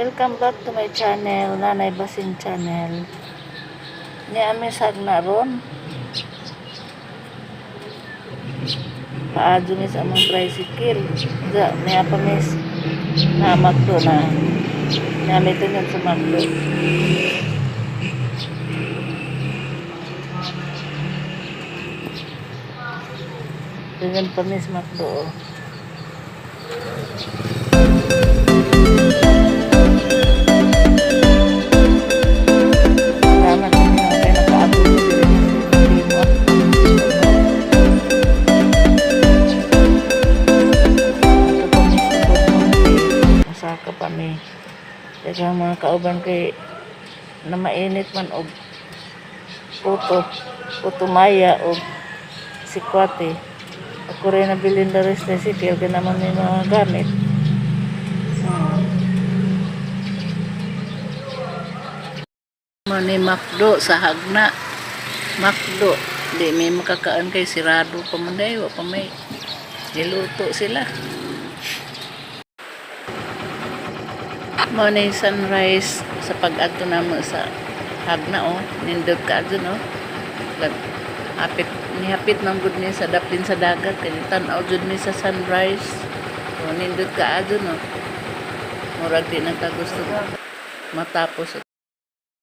Welcome back to my channel, Nanay Basing Channel. Ni ami sagna ron. Paadyo mi sa among tricycle. Ga, niya pa mis na Macdo na. Niya mi tunod sa Macdo. Tunod pa mis Macdo. Oh. Salamat sa inyo kay nakaabot mi diri sa Limo. Ito pa mi sa Monte. Masaka pa mi. Daghang mga kauban kay na mainit man og puto, puto maya og sikwate. Ako rin nabilin na rin sa tricycle kaya naman may mga gamit. Mo ni Macdo sa Hagna. Macdo. Di may makakaan kay sirado pa man day, wa pa may niluto sila. Mo ni sunrise sa pag-adto namo sa Hagna, oh. Nindot ka adto, no. Hapit nihapit man gud ni sa daplin sa dagat kay tan-aw jud mi sa sunrise. Oh, nindot ka adto, no. Murag di na ta gusto matapos.